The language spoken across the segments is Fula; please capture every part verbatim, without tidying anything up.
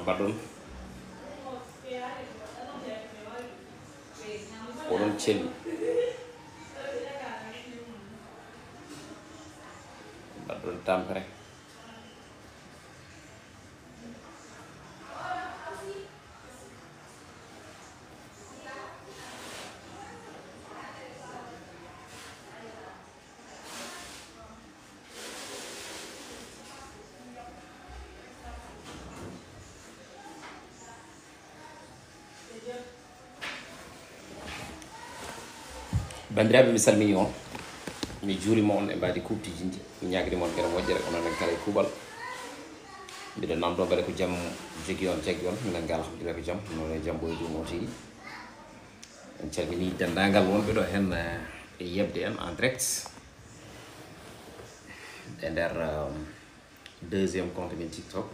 Mbaɗon. Oɗon celli. Mbaɗon tampere. Banndiraaɓe, mi salmini on, mi juurima on e mbaadi kuuɓtidinndi, mi ñaagrima on geɗe moƴƴere, onon en kala e kuuɓal. Mbiɗo namdoo mbeɗa ko jam jogi on, jaggi on, minen ngal alhamdulillah ko jam, noon e jam boye ɗum o tigi. En calmini denndaangal wonɓe ɗo heen, eh, e yeɓde en en direct e nder, eh, deuxième compte min TikTok.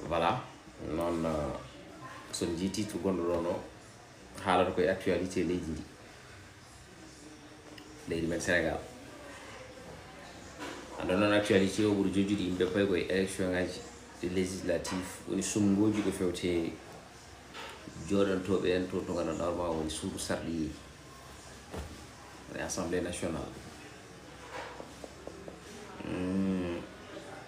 Voilà, noon, eh, so on njii titre gonɗo ɗo no haalata koye actualité leydi ndi, leydi men Sénégal. Hannde noon actualité o ɓuri jojjude yimɓe koye koye élection ngaji législative, woni sumngooji ko fewte jooɗantooɓe en to, to nganndanɗaa ma woni suudu sarɗiyeeji, woni Assemblée nationale. Mm,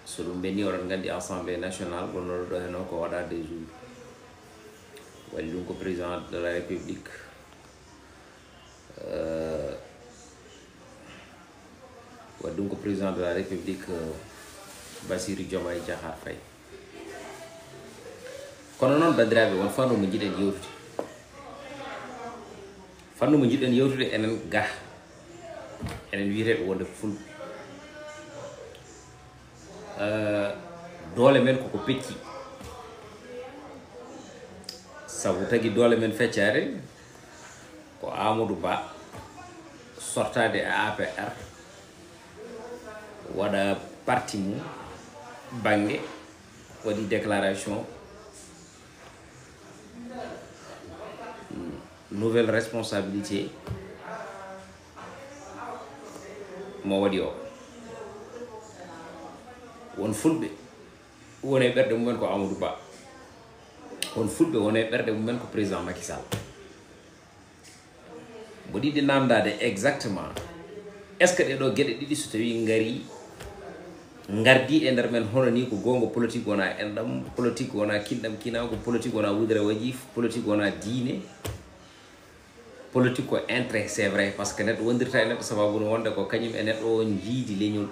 so ɗum ɓenni, oɗon nganndi Assemblée nationale gonnoɗo ɗo heno ko waɗa deux jours. Waɗi ɗum ko président de la République, euh, waɗi ɗum ko président de la République, euh, Bassirou Diomaye Diakhar Faye. Kono noon, banndiraaɓe, won fannu mo njiɗen yewtude. Fannu mo njiɗen yewtude enen ga, enen wiyeteeɓe wonde ko fulɓe. Eh, doole men koko pecci. Sabu tagi doole men feccaade ko Amadou Ba sortaade e A P R, waɗa parti mum bannge, waɗi déclaration, mm, nouvelle responsabilité mo waɗi o. Won fulɓe woni e ɓerɗe mumen ko Amadou Ba. Won fulɓe woni e ɓerɗe mumen ko président Macky Sall. Mboɗo yiɗi namdaade exactement, est-ce que ɗee ɗoo geɗe ɗiɗi so tawii ngarii, ngardii e nder men, hono nii ko goonga politique wonaa enɗam, politique wonaa kinɗam kinaa, ko politique wonaa wudere wajiif, politique wonaa diine, politique ko intérêt, c'est vrai, parce que neɗɗo wondirta e neɗɗo sababu no wonde ko kañum e neɗɗo o njiidi leñol,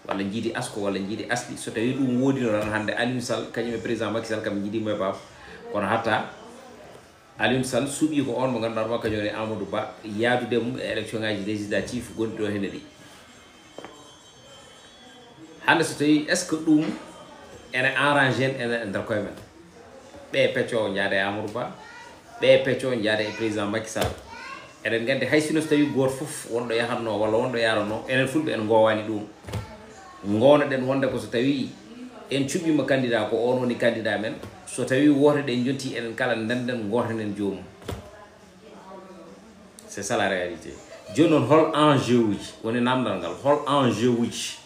walla njiidi asko, walla njiidi asli. So tawii ɗum woodino tan, hannde Aliou Sall kañum e président Macky Sall kam njiidi mo e baaba, kono hatta Aliou Sall suɓii ko on mo ngannduɗaa ma kañum woni Amadou Ba, yaadude mum e élection ngaji législative gonɗi ɗo hene ɗi. Hannde so tawii, est-ce que ɗum ene arrange en ene e nder koye men? Ɓe pecco o njaada e Amadou Ba, ɓe pecco o njaada e président Macky Sall. Eɗen nganndi hay sino so tawii gooto fof wonɗo yahatno walla wonɗo yaranno, enen fulɓe en ngowaani ɗum. Ngownoɗen wonde ko so tawii en cuɓiima candidat, ko on woni candidat men. So tawii woote ɗe jontii, enen kala ndennden, ngootanen joomum. C'est ça la réalité. Jooni noon, hol enjeu uji, woni namdal ngal, hol enjeu uji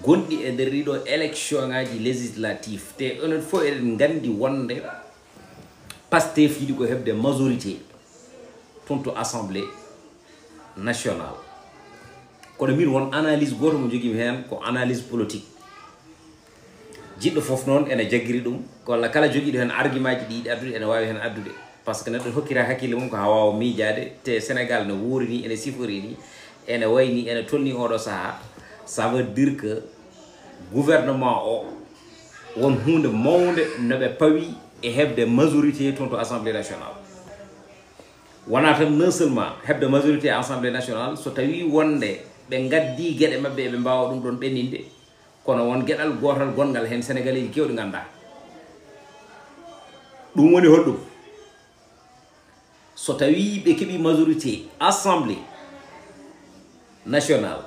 gonɗi e nder ɗiɗo élection ngaji législative? Te onon fof eɗen nganndi wonde Pastef yiɗi ko heɓde majorité toon to Assemblée nationale. Kono min, won analyse gooto mo njogiimi heen, ko analyse politique. Jiɗɗo fof noon ene jaggiri ɗum, walla kala jogiiɗo heen argument ji ɗi yiɗi addude, ene waawi heen addude. Par ce que neɗɗo hokkira hakkille mum ko haa waawa miijaade, te Sénégal no wuuri ni, ene sifori ni, ene wayi ni, ene tolni oɗo sahaa. Ça veut dire que gouvernement o, won huunde mawnde no ɓe pawi e heɓde majorité toon to Assemblée nationale. Wonaa tan non seulement heɓde majorité e Assemblée nationale, so tawii wonde ɓe ngaddii geɗe maɓɓe, eɓe mbaawa ɗum ɗoon ɓenninde, kono won geɗal gootal gonngal heen Sénégalais ji keewɗi nganndaa. Ɗum woni holɗum? So tawii ɓe keɓii majorité Assemblée nationale,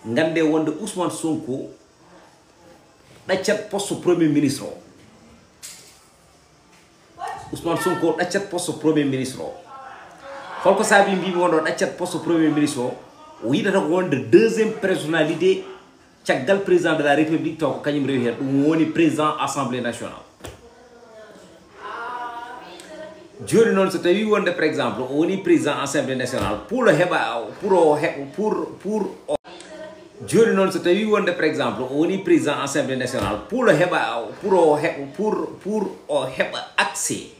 nganndee wonde Ousmane Sonko ɗaccat poste Premier ministre o. Ousmane Sonko ɗaccat poste Premier ministre o. Holko saabii mbiimi wonde o ɗaccat poste Premier ministre o? O yiɗata ko wonde deuxième personnalité Caggal président de la république, taw ko kañum rewi heen, ɗum woni président assemblée nationale. Jooni noon, so tawi wonde, par exemple, o woni président assemblée nationale, pour o heɓa pour o heɓa pour pour o jooni noon, so tawi wonde, par exemple, o woni président assemblée nationale, pour o heɓa pour o heɓa pour pour o heɓa accès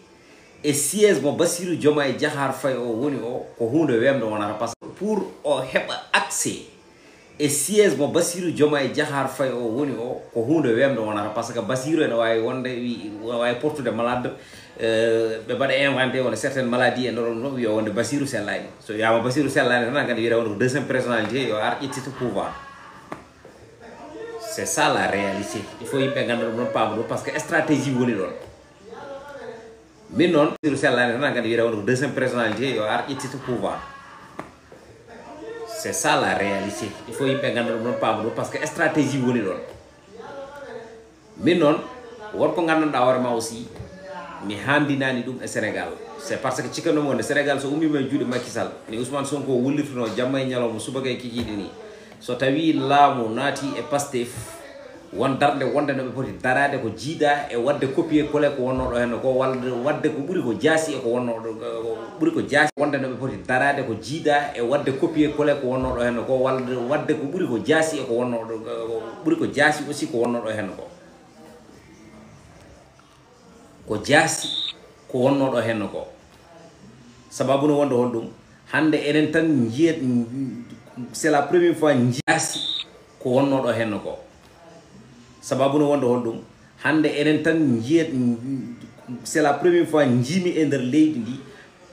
e siège mo Bassirou Diomaye Diakhar Faye o woni o, ko huunde weemde wonata, parce que pour o heɓa accès e siège mo Bassirou Diomaye Diakhar Faye o woni o, ko huunde weemde wonata, parce que Bassirou ene waawi wonde wi- ene waawi portude malade, euh, ɓe mbaɗa inventé wonde certaines maladies e nder ɗum ɗo, wiya wonde Bassirou sellaani. So wiyaama Bassirou sellaani tan, a nganndi wiyata wonde ko deuxième personnalité, yo ar ƴettita pouvoir. C'est ça la réalité. Il faut yimɓe ngannda ɗum ɗon, paama ɗum, parce que stratégie woni ɗon. Min noon, Bassirou sellaani tan, a nganndi wiyata wonde ko deuxième personnalité, yo ar ƴettita pouvoir. C'est ça la réalité. Il faut yimɓe ngannda ɗum ɗon, paama ɗum, parce que stratégie woni ɗon. Min noon, won ko nganndanɗaa hoore ma aussi, mi haamdinaani ɗum e Sénégal. C'est parce que cikkannomi wonde Sénégal so ummiima e juuɗe Macky Sall, ni Ousmane Sonko wullirtunoo jamma e ñalawma, subaka e kikiiɗe ni, so tawii laamu naati e Pastef, won darnde wonde no ɓe poti daraade ko jiidaa e waɗde copier coller ko wonnoo ɗo heen ko, walla waɗde ko ɓuri ko jaasi e ko wonnoo ɗo, ɓuri ko jaasi wonde no ɓe poti daraade ko jiidaa e waɗde copier coller ko wonnoo ɗo heen ko, walla waɗde ko ɓuri ko jaasi e ko wonnoo ɗo, ɓuri ko jaasi aussi ko wonnoo ɗo heen ko. Ko jaasi ko wonnoo ɗo heen ko. Sababu no wonde hol ɗum? Hannde enen tan njiyat, c'est la première fois nji- jaasi ko wonnoo ɗo heen ko. Sababu no wonde hol ɗum? Hannde enen tan njiyat, c'est la première fois njiimi e nder leydi ndi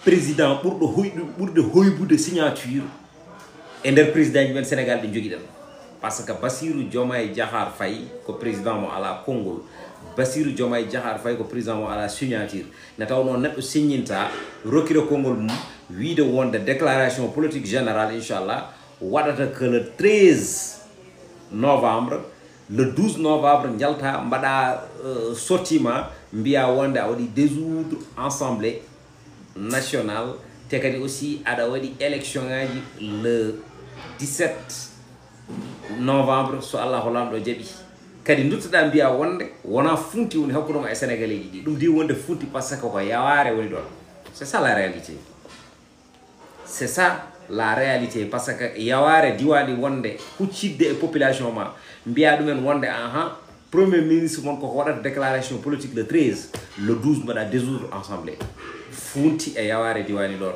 président ɓurɗo hoyɗu- ɓurde hoybude signature e nder présidentji men Sénégal ɗi njogiɗen. Parce que Bassirou Diomaye Diakhar Faye ko président mo alaa konngol. Bassirou Diomaye Diakhar Faye ko président mo alaa signature. Nde tawnoo neɗɗo signinta, rokkira konngol mum, wiyde wonde déclaration politique générale, inchallah, waɗata que le treize novembre. Le douze novembre, njalta, mbaɗa, euh, sortie ma, mbiya wonde a waɗi dissoudre assemblée nationale, te kadi aussi aɗa waɗi élection ngaji le dix-sept novembre, so Allahu Laamɗo jaɓi. Kadi duttoɗa mbiya wonde wona funti woni hakkude ma e Sénégalais ji ɗi. Ɗum di wonde funti, parce que ko yawaare woni ɗon. C'est ça la réalité. C'est ça la réalité, parce que yawaare diwaani wonde huccidde e population ma, mbiya ɗumen wonde, ahan, premier ministre mon koko waɗata déclaration politique le treize, le douze mbaɗa dissoudre assemblée. Funti e yawaare diwaani ɗon.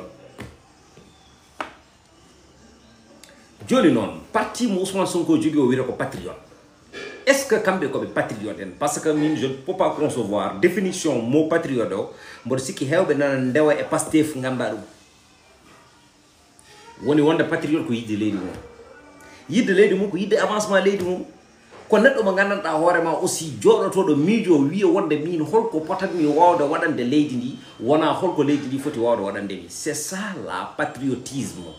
Jooni noon, parti mo Ousmane Sonko jogii o wiyata ko patriote. Est-ce que kamɓe ko ɓe patriote en? Parce que min, je ne peux pas concevoir définition mot patriote o. Mboɗo sikki heewɓe nana ndewa e Pastef ngannda ɗum. Woni wonde patriote ko yiɗde leydi mum. Yiɗde leydi mum ko yiɗde avancement leydi mum. Ko neɗɗo mo nganndanɗaa hoore ma aussi, jooɗotooɗo miijo, wiya wonde min holko potatmi waawde waɗande leydi ndi, wona holko leydi ndi foti waawde waɗande mi. C'est ça la patriotisme.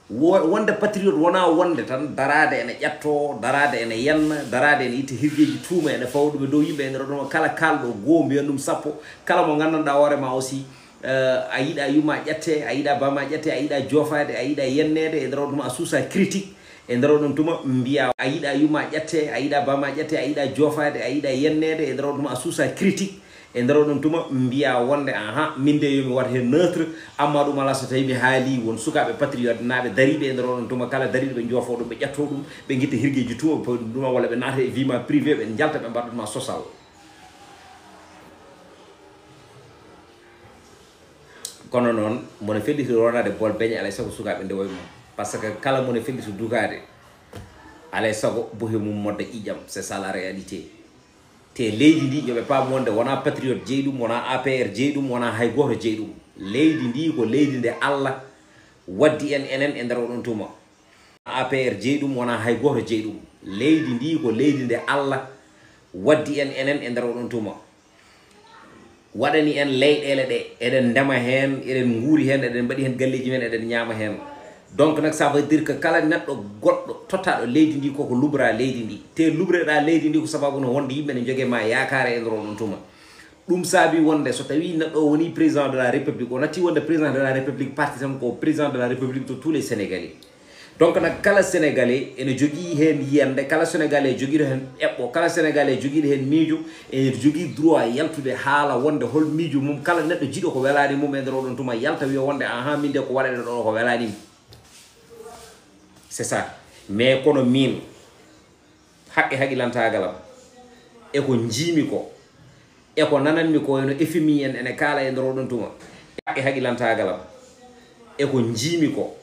Wo- wonde patriote wona wonde tan daraade ene ƴatto, daraade ene yenna, daraade ene itta hirgeeji tuuma, ene fawa ɗum e dow yimɓe, ene ɗon kala kaalɗo goo mbiyan ɗum sappo. Kala mo nganndanɗaa hoore ma aussi, eh, a yiɗa yumma ƴatte, a yiɗa bama ƴatte, a yiɗa joofaade, a yiɗa yenneede, e nder on tuma a suusa critique, e nder on tuma mbiya a yiɗa yumma ƴatte, a yiɗa bama ƴatte, a yiɗa joofaade, a yiɗa yenneede, e nder on tuma a suusa critique, e nder on tuma mbiya wonde, aha, min de yomi wat heen neutre, amma ɗum alaa so tawi mi haali won sukaaɓe patriote naaɓe dariiɓe e nder on tuma, kala dariiɗo ɓe joofo ɗum, ɓe ƴatto ɗum, ɓe ngitta hirgeeji tuuma, ɓe pawa ɗum ɗuma, walla ɓe naata e vie ma privé, ɓe njalta, ɓe mbaɗa ɗuma social. Kono noon, mone felliti ronade bool beñe, alay sago sukaaɓe ndewoy mum. Parce que kala mone felliti dukaade, alay sago bohe mum modda ƴiƴam. C'est ça la réalité. Te leydi ndi, yoɓe paam wonde wona patriote jeyi ɗum, wona A P R jeyi ɗum, wona hay gooto jeyi ɗum. Leydi ndi ko leydi nde Allah waddi en enen e nder oɗon tuma. A P R jeyi ɗum, wona hay gooto jeyi ɗum. Leydi ndi ko leydi nde Allah waddi en enen e nder oɗon tuma. Waɗani en leyɗeele ɗe, eɗen ndema heen, eɗen nguuri heen, eɗen mbaɗi heen galleeji men, eɗen ñaama heen. Donc nag, ça veut dire que kala neɗɗo goɗɗo tottaaɗo leydi ndi, koko lubra leydi ndi. Te lubreɗaa leydi ndi ko sababu no wonde yimɓe ne njogee ma yaakaare e nder oɗon tuma. Ɗum saabi wonde so tawii neɗɗo o wonii président de la République, o natti wonde président de la République parti tan, ko président de la République de tous les Sénégalais. Donc nag, kala Sénégalais ene jogii heen yiyannde, kala Sénégalais jogiiɗo heen eɓɓo, kala Sénégalais jogiiɗo heen miijo, ene jogii droit yaltude haala wonde hol miijo mum. Kala neɗɗo jiɗo ko welaani mum e nder oɗon tuma, yalta wiya wonde, "Ahan, min de ko waɗaɗen ɗo ko welaani mi." C'est ça. Mais kono min, haqqe haqilantaagal am, e ko njiimi ko, e ko nananmi ko, eno F M I en ene kaala e nder oɗon tuma. Haqqe haqilantaagal am, e ko njiimi ko,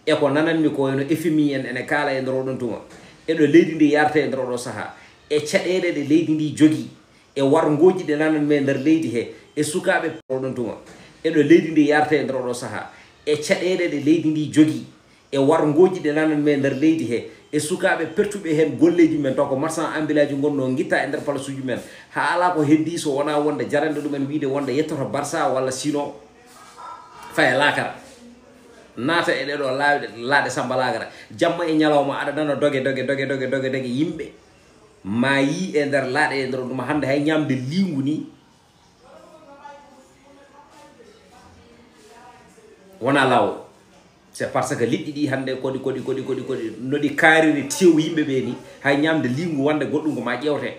e ko nananmi ko, eno F M I en ene kaala e nder oɗon tuma, e ɗo leydi ndi yarte e nder oɗo sahaa, e caɗeele ɗe leydi ndi jogii, e warngooji ɗe nananmi e nder leydi he, e sukaaɓe oɗon tuma, e ɗo leydi ndi yarte e nder oɗo sahaa, e caɗeele ɗe leydi ndi jogii, e warngooji ɗe nananmi e nder leydi he, e sukaaɓe pertuɓe heen golleeji men, taw ko marchand ambulant ngonnoo ngitta e nder palasuuji men, haa alaa ko heddii so wonaa wonde jarande ɗumen wiyde wonde yettoto Barça walla sinon faye laakara. Naata e ɗee ɗo laaɗe, laaɗe Samba Laakara. Jamma e ñalawma aɗa nana doge, doge, doge, doge, doge, doge yimɓe maayii e nder laaɗe e nder ɗum. Hannde hay ñaamde liingu nii wonaa laawol. C'est parce que liɗɗi ɗi hannde koɗi, koɗi, koɗi, koɗi, koɗi, no ɗi kaariri tew yimɓe ɓe nii, hay ñaamde liingu wonde goɗɗum ko ma ƴeewte.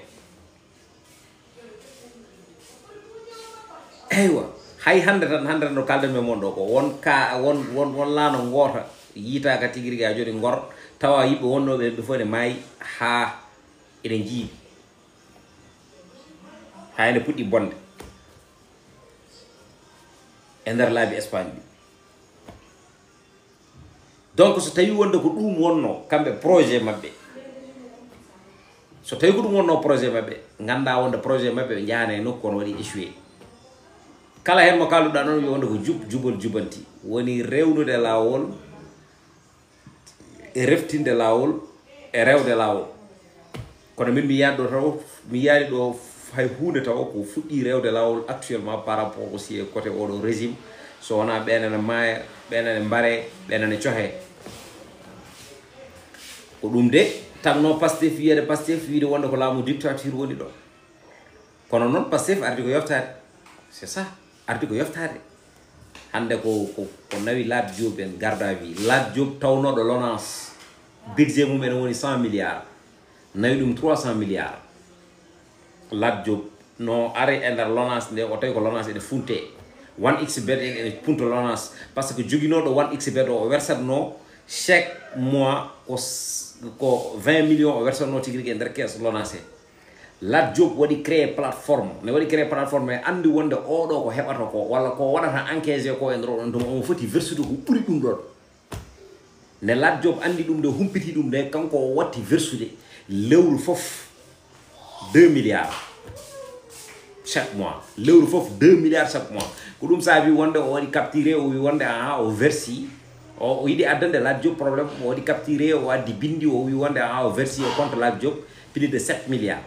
Eywa, hay hannde tan, hannde tan no kaalden men mon ɗo ko, won ka, won, won, won laana ngoota yiitaaka tigi rigi, haa jooni Ngor, tawa yimɓe wonnooɓe heen ɓe fof ne maayi haa ene njiibi. Haa ene puɗɗi bonde e nder laabi Espagne ɗi. Donc so tawi wonde ko ɗum wonno kamɓe projet maɓɓe, so tawi ko ɗum wonno projet maɓɓe, ngannda wonde projet maɓɓe ɓe njahana e nokku kono waɗi échoué. Kala heen mo kaaluɗa noon wiya wonde ko jub, jubal, jubanti, woni rewnude laawol, e reftinde laawol, e rewde laawol. Kono min mi yiyaani ɗo taw, mi yiyaani ɗo hay huunde taw ko fuɗɗi rewde laawol actuellement par rapport aussi e côté oɗo régime. So wonaa ɓeen ene maaya, ɓeen ene mbaree, ɓeen ene cohee. Ko ɗum de, tanno Pastef, wiyeede Pastef, wiide wonde ko laamu dictature woni ɗo. Kono noon Pastef ardi ko yoftaade. C'est ça. Ardi ko yoftaade. Hannde ko, ko, ko nawi Lat Diop en garde à vue. Lat Diop tawnooɗo Lonase, budget mum ene woni cent milliards. Nawi ɗum trois cent milliards. Lat Diop no ari e nder Lonase nde, o tawi ko Lonase ene funte. One X bet en ene punta Lonase. Par ce que joginooɗo One X bet o, o wersatno chaque mois ko s-, ko vingt millions o wersatno tigi rigi e nder caisse Lonase he. Lat Diop waɗi créé plateforme. Ne waɗi créé plateforme, e anndi wonde oɗo ko heɓata ko, walla ko waɗata encaissé ko e nder oɗon tuma, omo foti versude ko ɓuri ɗum ɗon. Ne Lat Diop anndi ɗum nde, humpiti ɗum nde, kanko o watti versude lewru fof deux milliards chaque mois. Lewru fof deux milliards chaque mois. Ko ɗum saabi wonde o waɗi capturé, o wi wonde aha, o versi. O, o yiɗi addande Lat Diop problème, o waɗi capturé, o addi binndi, o wi wonde aha, o versi e compte Lat Diop plus de sept milliards.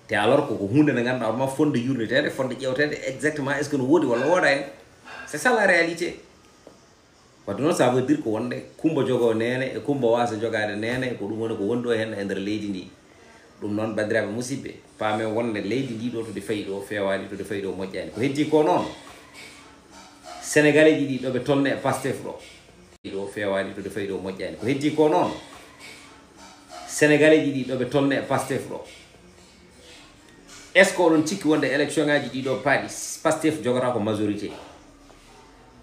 Te alors ko, ko huunde nde ngannduɗaa hoore ma, fotde yurneteede, fotde ƴeewteede exactement est-ce que no woodi walla wooda en. C'est ça la réalité. Wadde noon, ça veut dire ko wonde Kumba jogoo neene e Kumba waasa jogaade neene, ko ɗum woni ko woni ɗo heen e nder leydi ndi. Ɗum noon, banndiraaɓe musidɓe, paamen wonde leydi ndi ɗo to ndi fayi ɗo feewaani, to ndi fayi ɗo moƴƴaani. Ko heddi ko noon, Sénégalais ji ɗi ɗo ɓe tolni e Pastef ɗo. Ɗo feewaani, to ndi fayi ɗo moƴƴaani. Ko heddi ko noon, Sénégalais ji ɗi ɗo ɓe tolni e Pastef ɗo. Est-ce que oɗon cikki wonde élection ngaji ɗi ɗo paaɗi, Pastef jogata ko majorité?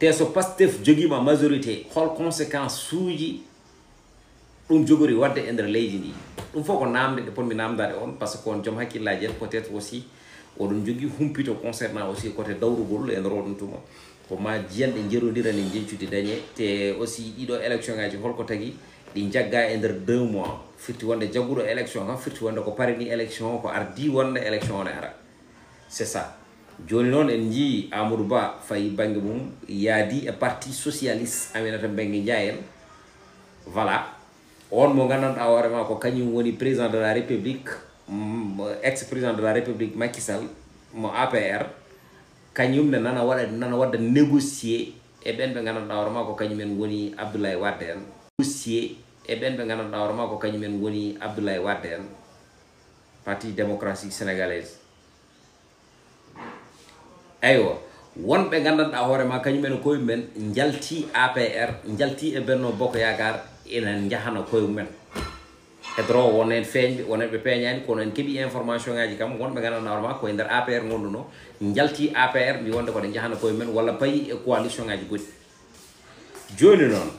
Te so Pastef jogiima majorité, hol conséquence uji ɗum jogori waɗde e nder leydi ndi? Ɗum fof ko namde ɗe ponmi namdade on, par ce que on joom hakkillaaji en, peut-être aussi oɗon jogii humpito concernant aussi côté dawrugol e nder oɗon tuma. Ko ma jiyanɗe njerodira ne njencude dañe, te aussi ɗiɗo élection ngaji holko tagi ɗi jagga e nder deux mois? Firti wonde jagguɗo élection kam firti wonde ko pareni élection o, ko ardi wonde élection o ne ara. C'est ça. Jooni noon en njii Amadou Ba fayi bannge mum, yaadi e Parti Socialiste, Aminata Mbengue Ndiaye en. Voilà. On mo nganndanɗaa hoore ma ko kañum woni président de la République, mm, ex-président de la République Macky Sall, mo A P R, kañum ne nana waɗa, nana waɗa négocier e ɓen ɓe nganndanɗaa hoore ma ko kañum en woni Abdoulaye Wade en. Négocier e ɓen ɓe nganndanɗaa hoore ma ko kañum en woni Abdoulaye Wade en. Parti Démocratique Sénégalaise. Eywa, Wonɓe nganndanɗaa hoore ma, kañum en koye mumen njalti A P R, njalti e Benno Bokk Yaakaar, ina njahana koye mumen. Hedoro won heen feeñɓe, won heen ɓe peeñaani, kono en keɓii information ngaaji kam, wonɓe nganndanɗaa hoore ma koye nder A P R ngonduno, njalti A P R, mbi wonde ko ɗe njahana koye mumen walla payi e coalition ngaaji goɗɗi. Jooni noon,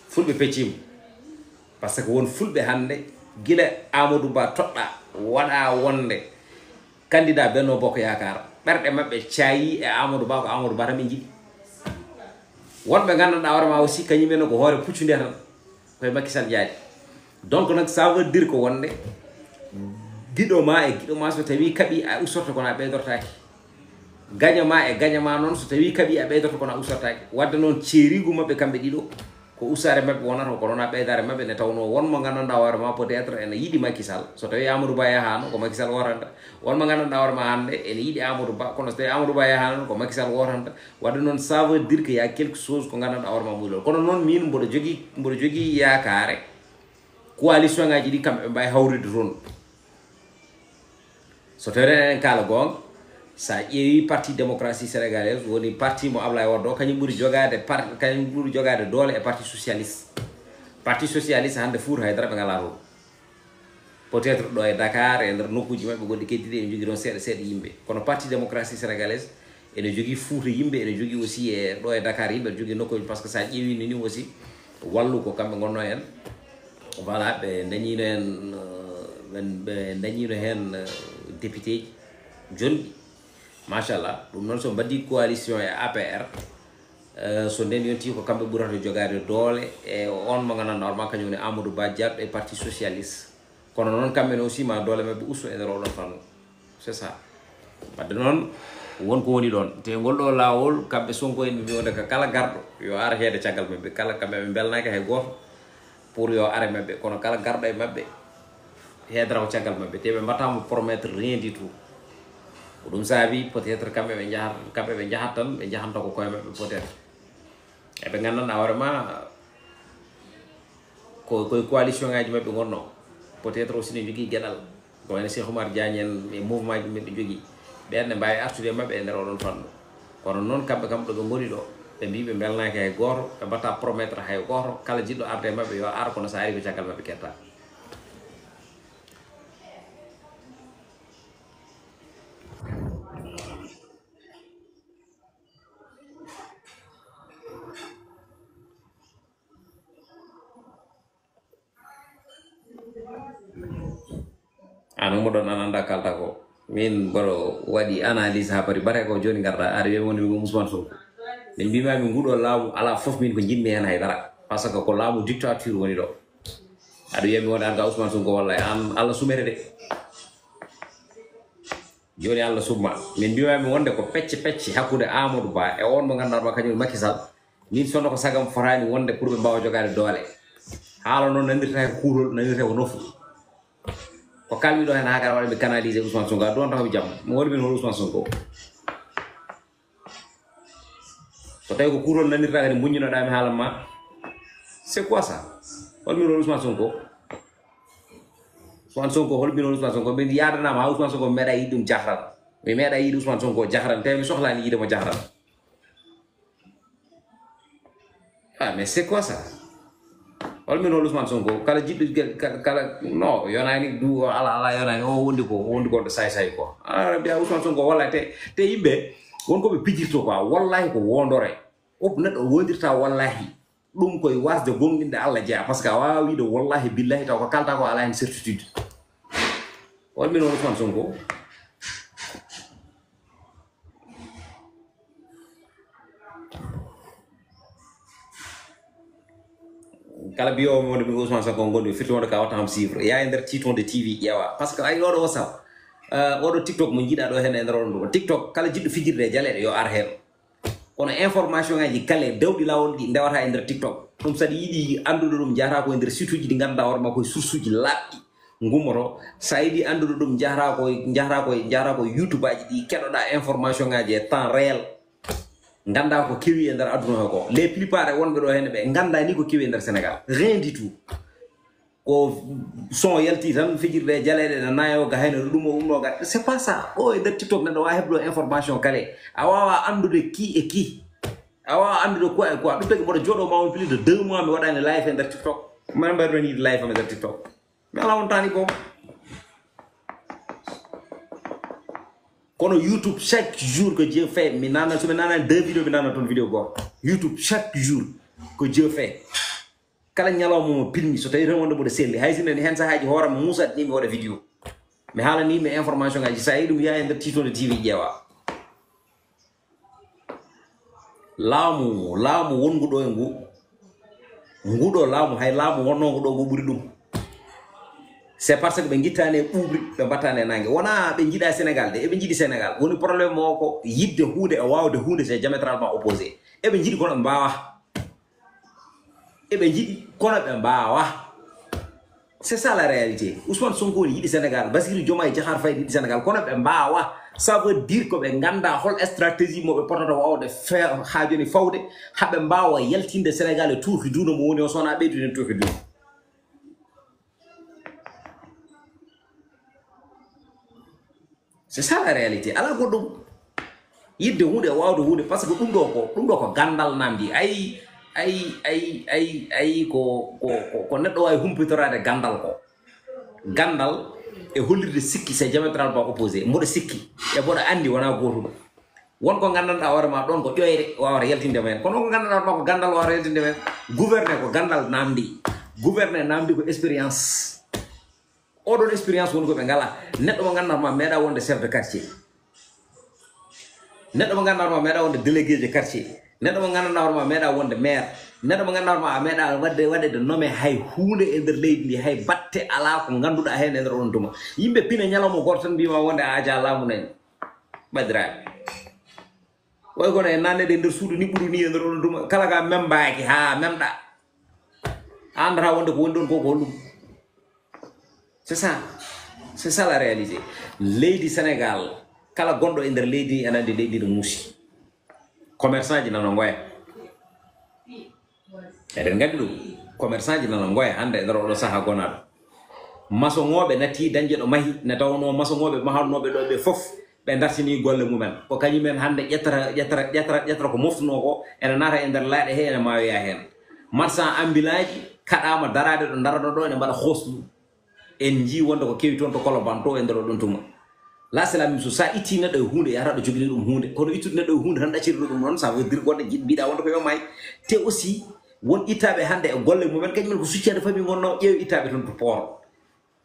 fulɓe pecciima, par ce que won fulɓe hannde, gila Amadou Ba toɗɗaa, waɗa wonde candidat Benno Bokk Yaakaar, ɓerɗe maɓɓe caayi e Amadou Ba, ko Amadou Ba tan ɓe njiɗi. Wonɓe nganndanɗaa hoore ma aussi, kañum en ko hoore puccu nde tan, koye Macky Sall jaari. Donc nag, ça veut dire ko wonde giɗo ma e giɗo ma, so tawi kaɓi, a ustorto, kono a ɓeydortaaki. Gaño ma e gaño ma noon, so tawi kaɓi, a ɓeydorto, kono a ustortaaki. Wadde noon, ceeriigu maɓɓe kamɓe ɗiɗo, ko ustaare maɓɓe wonata, kono wonaa ɓeydaare maɓɓe, nde tawnoo won mo nganndanɗaa hoore ma peut-être ene yiɗi Macky Sall. So tawi Amadou Ba yahaano, ko Macky Sall wootanta. Won mo nganndanɗaa hoore ma hannde ene yiɗi Amadou Ba, kono so tawi Amadou Ba yahaano, ko Macky Sall wootanta. Wadde noon, ça veut dire que y a quelque chose ko nganndanɗaa hoore ma muy lool. Kono noon, miin mboɗo jogii, mboɗo jogii yaakaare coalition ngaaji ɗi, kamɓe ɓe mbaawi hawrude toon. So tawii eɗen kaala goonga, so a ƴeewii Parti Démocratie Sénégalaise, woni parti mo Ablaye Wade o, kañum ɓuri jogaade par-, kañum ɓuri jogaade doole e Parti Socialiste. Parti Socialiste hannde, Fuuta, hay dara ɓe ngalaa toon. Peut-être ɗo e Dakar, e nder nokkuuji maɓɓe goɗɗi keddiiɗi, ene njogii toon seeɗa seeɗa yimɓe. Kono Parti Démocratie Sénégalaise ene jogii Fuuta yimɓe, ene jogii aussi e ɗo e Dakar yimɓe, ene jogii nokkuuji, par ce que so a ƴeewii ni, ni aussi, Wallu ko kamɓe ngonnoo heen. Voilà, ɓe ndañiino heen, euh, ɓe, ɓe ndañiino heen, euh, député ji jonɗi. Machallah. Ɗum noon, so mbaɗii coalition e A P R, euh, so ndeen yontii, ko kamɓe ɓurata jogaade doole e on mo nganndanɗaa hoore ma, kañum woni Amadou Ba, jaarɗo e Parti Socialiste. Kono noon, kamɓe ne aussi, ma doole maɓɓe usto e nder oɗon fannu. C'est ça. Wadde noon, won ko woni ɗoon. Te ngol ɗo laawol, kamɓe Sonko en, ɓe mbiyi wonde ko kala garɗo yo ar heeda caggal maɓɓe. Kala, kamɓe ɓe mbelnaaki hay gooto pour yo ar e maɓɓe. Kono kala garɗo e maɓɓe heedata ko caggal maɓɓe. Te ɓe mbaɗataa mo promettre rien du tout. Ko ɗum saabi peut-être kamɓe ɓe njahat, kamɓe ɓe njahat tan, ɓe njahanta ko koye maɓɓe peut-être. Eɓe nganndanɗaa hoore ma, ko, koye coalition ngaaji maɓɓe ngonnoo. Peut-être aussi ne njogii geɗal. Ko wayno Cheikh Oumar Diagne en e mouvement ji maɓɓe njogii. Ɓeen ne mbaawi artude e maɓɓe e nder oɗon fannu. Kono noon, kamɓe kam ɗo ɓe ngoni ɗo, ɓe mbiyi ɓe mbelnaaki hay gooto, ɓe mbaɗataa promettre hay gooto. Kala jiɗɗo arde e maɓɓe yo ar, kono so ari ko caggal maɓɓe ketta. An ummoɗon an annda kalta ko. Min mboɗo waɗi analyse haa pari bata ko jooni ngarɗa aɗa wiya woni ɗum Ousmane Sonko. Min mbima min nguɗo laamu ala fof min ko jiɗmi heen hay dara. Par ce que ko laamu dictature woni ɗo. Aɗa wiya mi woni an ka Ousmane Sonko wallay an Allah sumete de. Jooni Allah summa. Min mbima mi wonde ko pecce pecce hakkunde Amadou Ba e on mo ngannduɗaa ma kañum Macky Sall. Min sonno ko sagam fotaani wonde pour ɓe mbaawa jogaade doole. Haala noon nanirta ko kuutol, nanirta ko nofru. Ko kalmi ɗo heen haa kadi waɗa mi canaliser Ousmane Sonko, a duwanta ko mi jam. Mi woni min hol Ousmane Sonko. So tawi ko kuutol nanirta kadi mbuññinoɗaa mi haalan ma. C'est quoi ça? Hol min hol Ousmane Sonko? Ousmane Sonko, hol min hol Ousmane Sonko? Min yaadanaama haa Ousmane Sonko mi meeɗa yiide ɗum jahran. Mi meeɗa yiide Ousmane Sonko jahran. Tawi mi sohlaani yiide mo jahran. Ah, mais c'est quoi ça? Hol min hol Ousmane Sonko? Kala jiɗɗo gel-, kala, kala, no, yonaani du, ala, ala, yonaani. O wondi ko, o wondi ko ɗo say say ko. Ah, mbiya Ousmane Sonko walla te, te yimɓe, won ko ɓe pijirto quoi. Wallahi ko wondore. O neɗɗo wondirta wallahi. Ɗum koye wasde gomɗinde Allah jeyaa. Par ce que a waawaa wiide wallahi billahi taw ko kalta ko alaa heen certitude. Hol min hol Ousmane Sonko? Kala mbiyo mo wonde ɓe Ousmane Sonko gondi firti wonde ka watta ham suivre. Ya e nder titon de T V ƴeewa. Par ce que ay oɗo WhatsApp, euh, oɗo TikTok mo jiiɗa ɗo heen e nder oɗon ɗo. TikTok kala jiɗɗo fijirde e jaleeɗe yo ar heen. Kono information ngaji kala dawɗi laawol ɗi ndewata e nder TikTok. Ɗum saɗa yiɗi anndude ɗum, jahata ko e nder site uji ɗi ngannduɗaa hoore ma koye source uji laaɓɗi. Ngumoto, so a yiɗi anndude ɗum, njahata ko, njahata ko, njahata ko YouTube aji ɗi, keɗoɗaa information ngaji e temps réel. Nganndaa ko kewi e nder aduna o ko. Les plupart e wonɓe ɗo heen ɓe nganndaa ni ko kewi e nder Sénégal. Rien du tout. Ko son yalti tan, fijirde e jaleeɗe na nayo ga, hayno ɗum o umno ga. C'est pas ça. O e nder TikTok neɗɗo wawa heblo information kale. A wawa andude ki e ki. A wawa andude quoi e quoi. Ɗum tagi mboɗo jooɗo ma on plus de deux mois mi waɗani live e nder TikTok. Mana mbaɗi ɗon yiide live am e nder TikTok. Mi ala on tani boom. Kono YouTube chaque jour que Dieu fait, mi nana, so mi nana deux vidéos, mi nana ton vidéo go. YouTube chaque jour que Dieu fait. Kala ñalawma mo pilmi, so tawi tan wonde mboɗo selli. Hay sinno ni hen sahaaji hooram Moussa ni mi waɗa vidéo. Mi haalani mi information ngaji. Sa yi ɗum yaa e nder Titonde T V ƴeewa. Laamu, laamu wonngu ɗo e ngu, nguɗo laamu, hay laamu wonnongo ɗo ngu ɓuri ɗum. C'est parce que ɓe ngittani e ɓuuɓri, ɓe mbattani e nangue. Wona ɓe njiɗa Sénégal de, eɓe njiɗi Sénégal. Woni problème o ko yidde hunde e wawde hunde, c'est diamétralement opposé. Eɓe njiɗi kono ɓe mbawa. Eɓe njiɗi kono ɓe mbawa. C'est ça la réalité. Ousmane Sonko ne yiɗi Sénégal, Bassirou Diomaye Diakhar Faye yiɗi Sénégal, kono ɓe mbawa. Ça veut dire ko ɓe ganda hol stratégie mo ɓe potata wawde faire ha joni fawde, haɓe mbawa yaltinde Sénégal e tuuki duuno mo woni o, sona ɓeydude tuuki duuno. C'est ça la réalité. Ala goɗɗum. Yidde hunde e wawde hunde, parce que ɗum ɗo ko, ɗum ɗo ko gandal namdi. Ay, ay, ay, ay, ay, ko, ko, ko, ko neɗɗo wawi humpitorade gandal ko. Gandal e hollirde sikki, c'est diamétralement opposé. Mboɗo sikki e mboɗo andi wona gotum. Won ko gandanɗa hoore ma ɗon ko ƴoyre wawata yaltinde men. Kono ko gandanɗa hoore ma ko gandal wawata yaltinde men. Gouverner ko gandal namdi. Gouverner namdi ko expérience. Oɗon expérience woni ko ɓe ngala. Neɗɗo mo gandanɗa ma meeɗa wonde chef de quartier. Neɗɗo mo gandanɗa ma meeɗa wonde délégué de quartier. Neɗɗo mo gandanɗa hoore ma meeɗa wonde maire. Neɗɗo mo gandanɗa ma a meeɗa wadde, waɗede nommé hay hunde e nder leydi ndi, hay batte ala ko ganduɗa hen e nder on tuma. Yimɓe pina ñalawma goto tan mbima wonde a aja laamu nani. Badiraɓe. Way kono e nanneɗe e nder suudu ni ɓuri ni e nder on tuma. Kala ka membaaki ha memɗa. A andata wonde ko woni ɗon ko ko holɗum. C'est ça. C'est ça la réalité. Leydi Sénégal, kala gonɗo e nder leydi ene andi leydi no muusi. Commerçant ji nana ngoya. Eɗen nganndi ɗum. Commerçant ji nana ngoya hannde e nder oɗo saha gonaɗo. Masoŋooɓe natti dañde ɗo mahi, ne tawnoo masoŋooɓe mahanooɓe ɗo ɓe fof, ɓe dartini golle mumen. Ko kañumen hannde ƴettata, ƴettata, ƴettata, ƴettata ko moftunoo ko, ene naata e nder laaɗe he, ene maayoya heen. Marchand ambilaaji kaɗaama daraade ɗo ndarano ɗo, ene mbaɗa hooslu. En njii wonde ko kewi toon to Colobane to e nder oɗon tuma. Là, c'est la même chose. Sa itti neɗɗo e huunde, yahata ɗo jogini ɗum huunde. Kono ittude neɗɗo e huunde tan ɗaccirde ɗum noon, ça veut dire goɗɗo jiɗ-, mbiɗa wonde ko yo maay. Te aussi, won ittaaɓe hannde e golle mumen, kañumen ko succade famille ngonno, ƴeewe ittaaɓe toon to port.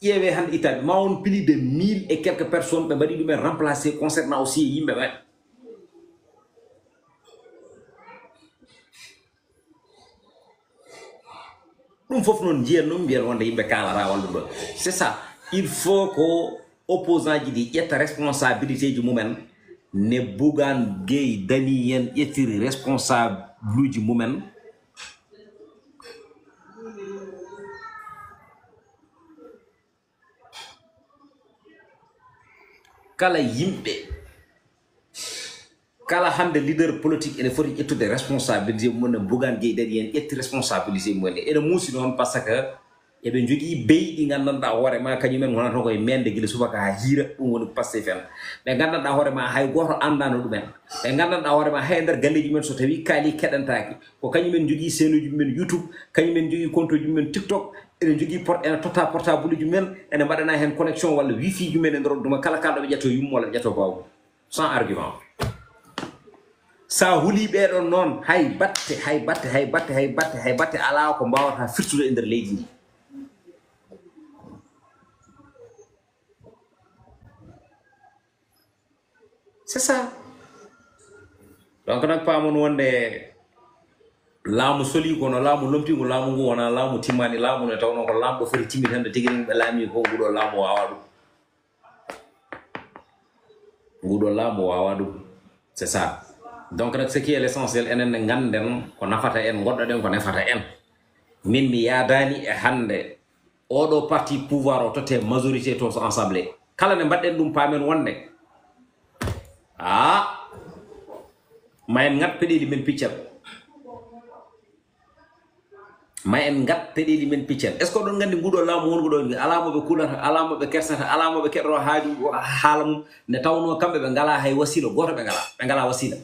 Ƴeewe hannde ittaaɓe, ma won plus de mille et quelques personnes ɓe mbaɗi ɗumen remplacé concernant aussi yimɓe ɓe. Ɗum fof noon njiyen ɗum, mbiyen wonde yimɓe kaalata walla ɗum ɗo. C'est ça. Il faut ko opposant ji ɗi ƴetta responsabilité ji mumen, ne Bougane Gueye Dany en ƴettiri responsable uji mumen. Kala yimɓe, kala hannde leader politique ene foti ƴettude responsabilité mum en. Bougane Gueye Dany en ƴetti responsabilité mum en. Ene muusi noon par ce que eɓe njogii beyi ɗi nganndanɗaa hoore ma, kañumen ngonata ko e meende gila subaka haa hiira, ɗum woni ko Pastef en. Ɓe nganndanɗaa hoore ma hay gooto anndaano ɗumen. Ɓe nganndanɗaa hoore ma hay e nder galleeji mumen so tawii kaali keɗantaaki, ko kañumen njogii seenuuji mumen YouTube, kañumen njogii compte uji mumen TikTok, ene njogii port-, ene totta portable uji mumen, ene mbaɗana heen connexion walla wifi ji mumen e nder on tuma, kala kaalɗo ɓe ƴetto yumma walla ɓe ƴetto bawmo. Sans argument. Sa huli ɓeɗon noon, hay batte, hay batte, hay batte, hay batte, hay batte ala ko mbawata firtude e nder leydi ndi. C'est ça. Donc nag, paamon wonde laamu soli, kono laamu lomtingu, laamu ngu wona laamu timmani, laamu ne tawno ko laamɗo foti timmitande tigi rigi, ɓe laami ko nguɗo laamu wawa ɗum. Nguɗo laamu wawa ɗum. C'est ça. Donc nag, ce qui est l'essentiel, enen ne ngannden ko nafata en, ngoɗɗoɗen ko nefata en. Min mi yaadani e hannde oɗo parti pouvoir o totte majorité to so assemblée. Kala ne mbaɗɗen ɗum, paamen wonde, ah, ma en ngat peɗeli men piccal. Ma en ngat peɗeeli men piccen. Est ce que oɗon nganndi nguɗo laamu wongo ɗo ni? Alaa mo ɓe kulata, alaa mo ɓe kersata, alaa mo ɓe keɗoro haaju haala mum. Nde tawnoo kamɓe ɓe ngalaa hay wasiila gooto, ɓe ngalaa, ɓe ngalaa wasiila.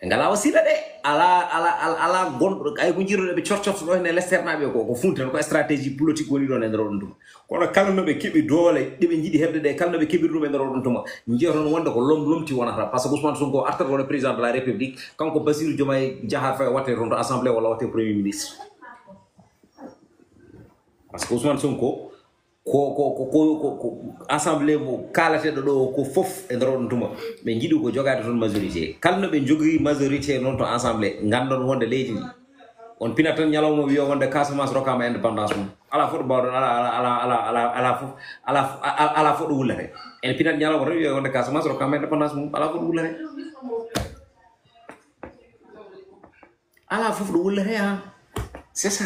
Ɓe ngalaa wasiila de, alaa, alaa, alaa, alaa gonɗo, ay ko njiiruɗo ɓe corcorto ɗo hene lesternaaɓe ko, ko funti tan, ko stratégie politique woni ɗon e nder oɗon tuma. Kono kala no ɓe keɓi doole, ɗe ɓe njiɗi heɓde ɗe, kala no ɓe keɓiri ɗum e nder oɗon tuma, njiya toon wonde ko lom lomti wonata. Par ce que Ousmane Sonko artat wona président de la République, kanko Bassirou Diomaye Diakhar Faye watte toon to assemblée walla watte premier ministre. Par ce que Ousmane Sonko, ko, ko, ko, ko, ko, ko assemblée mo kaalateɗo ɗo ko fof e nder oɗon tuma. Ɓe njiɗi ko jogaade toon majorité. Kala no ɓe njogii majorité noon to assemblée, nganndon wonde leydi ndi. On pinat tan ñalawma wiya wonde Casamance rokkama indépendance mum. Alaa fof ɗo mbawɗon, alaa, alaa, alaa, alaa, alaa, alaa fof, alaa, alaa, alaa fof ɗo wullete. En pinat ñalawma tan wiya wonde Casamance rokkama indépendance mum. Alaa fof ɗo wullete. Alaa fof ɗo wullete, ha. C'est ça.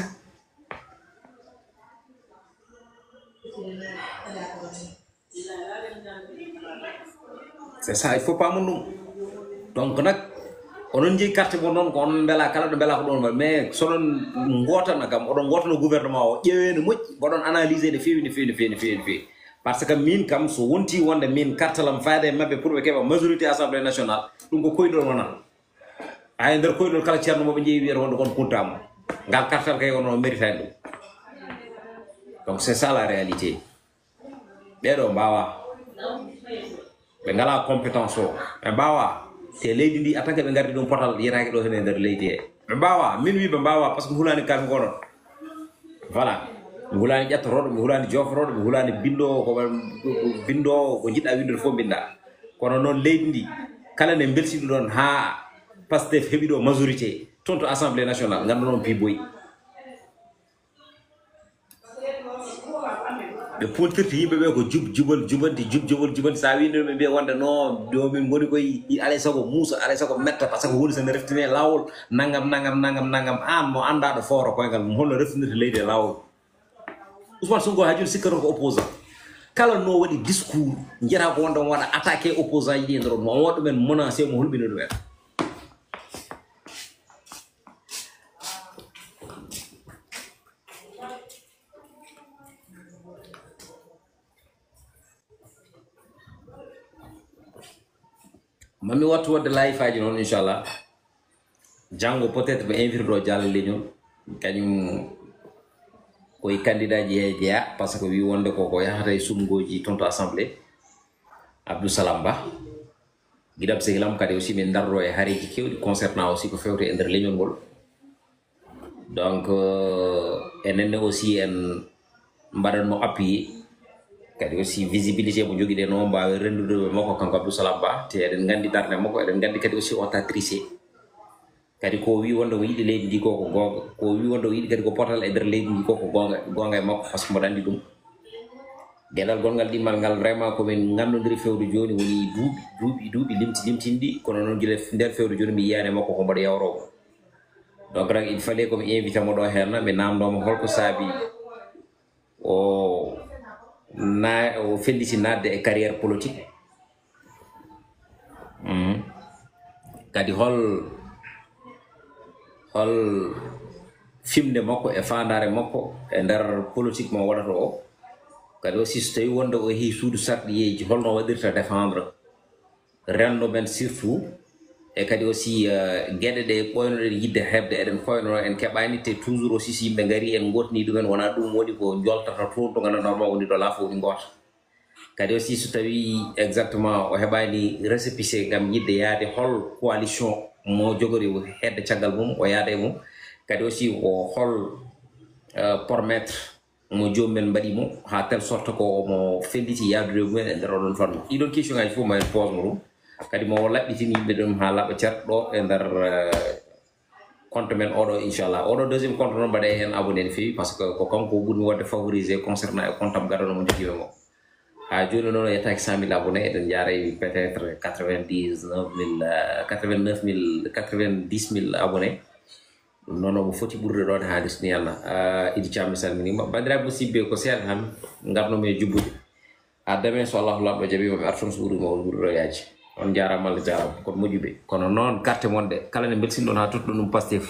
C'est ça, il faut pas mon nom. Donc, nak, onon jeyi carte mon noon, ko onon mbela kala ɗo mbela ko ɗon, mais so onon ngotana kam, oɗon ngotana gouvernement o, ƴeewe no moƴƴi, mboɗon analyser no feewi, no feewi, no feewi, no feewi, no feewi. Par ce que min kam, so wonti wonde min carte lam faade e maɓɓe pour ɓe keɓa majorité assemblée nationale, ɗum ko koyɗol wonata. Hay nder koyɗol kala ceerno mo ɓe jeeyi wiyata wonde kon kuntaama. Ngal kartal kay ono méritani ɗum. Donc c'est ça la réalité. Ɓeeɗo mbaawa. Ɓe ngalaa compétence o. Ɓe mbaawa. Te leydi ndi, en tant que ɓe ngardi ɗum potal yetaaki ɗo hene nder leydi he. Ɓe mbaawa. Min wi ɓe mbaawa par ce que mi hulaani kami ko ɗon. Voilà. Mi hulaani ƴettorooɗo, mi hulaani joofotooɗo, mi hulaani binndoowo ko, binndoowo ko njiɗɗa winndude fof mbinnda. Kono noon leydi ndi, kala ne mbelsiɗo ɗon haa Pastef heɓi ɗo majorité, toon to Assemblée nationale, nganndu noon piiboyi. Ɓe puntirta yimɓe ɓe ko jub, jubal, jubanti, jub, jubal, jubanti. So a winnde ɓe mbiya wonde non, ɗo min ngoni koye, alay sago muusa, alay sago metta, par ce que woni so ne reftini e laawol, nangam, nangam, nangam, nangam. Aan mo anndaa ɗo fowra koyngal mum, holno reftinirta leydi e laawol? Ousmane Sonko haa jooni sikkata ko opposant. Kala no waɗi discours, njiyata ko wonde omo waɗa attaqué opposant ji ɗi e nder on, mo waɗa ɗumen menacé, mo hulɓina ɗumen. Mami wattu waɗde live aji noon, inchallah. Janngo peut-être ɓe invité ɗo Diallo Leñol, kañum koye candidat ji he jeya, par ce que wi wonde koko yahata e sumgoji toon to assemblée. Abdou Salam Ba. Giɗam sehilam kadi aussi min dardo e hareji kewɗi concernant aussi ko fewte e nder leñol ngol. Donc, euh, enen ne aussi en mbaɗan mo appuyé. Kadi aussi visibilité mo jogiɗen o mbaawi renndude e makko kanko Abdou Salam Ba. Te eɗen nganndi darnde makko, eɗen nganndi kadi aussi o watta triché. Kadi ko o wi wonde o yiɗi leydi ndi ko ko goonga. Ko o wi wonde o yiɗi kadi ko potal e nder leydi ndi ko ko goonga, goonga e makko, par ce que mboɗo anndi ɗum. Geɗal gonngal ɗimmal ngal vraiment ko min nganndondiri fewde jooni woni duuɓi, duuɓi, duuɓi limti, limtinɗi. Kono noon gila nder fewde jooni mi yiyaani e makko ko mboɗo yawroowo. Donc, rak, il fallait ko mi invita mo ɗo heen, mi naamndoo mo holko saabi o na-, o felliti naatde e carrière politique. Mhm. Kadi hol, hol fimde makko e faandaare makko e nder politique mo waɗata o? Kadi aussi so tawi wonde o yehi suudu sarɗiyeeji, holno waɗirta défendre renndo men surtout, e kadi aussi, eh, geɗe ɗe ɓooynoɗen yiɗde heɓde, eɗen koyno en keɓaani, te toujours aussi so yimɓe ngari en gootni ɗumen, wona ɗum woni ko joltata toon to ngannduɗaa normal woni ɗo laafo woni goota. Kadi aussi so tawi exactement o heɓaani récépissé ngam yiɗde yaade hol coalition mo jogori hedde caggal mum, o yaada e mum. Kadi aussi ko hol, eh, promettre mo joomum en mbaɗi mo, haa telle sorte ko omo felliti yaadude e mumen e nder oɗon fannu. Ɗiɗon question ngaji fof ma en pose mo ɗum. Kadi mo laɓɓitin yimɓe ɗum haa laɓa cer ɗo e nder, eh, compte men oɗo, inchallah. Oɗo deuxième compte noon mbaɗe heen abonné no feewi, par ce que ko kanko ɓurmi waɗde favorisé concernant e compte am gadano mo jogiiɓe mo. Haa jooni noon o yettaaki cent mille abonné, eɗen njaara e peut-être quatre-vingt-dix-neuf mille, euh, quatre-vingt-neuf mille, quatre-vingt-dix mille abonné. Ɗum noon omo foti ɓurde ɗoon haalis ni Allah. Ah, Idi Thiam, mi salminiima. Banndiraaɓe musidɓe, ko seeɗa tan ngarnomi e jubbude. Haa demain, so Allahu Laamɗo jaɓiima, mi artan so ɓuri mo ɓuri ɗo yaaji. On njaaraama, Allah jaaraama. Kono moƴƴuɓe. Kono noon, carte mon ɗe, kala ne mbelsinɗon haa tottuɗon ɗum Pastef.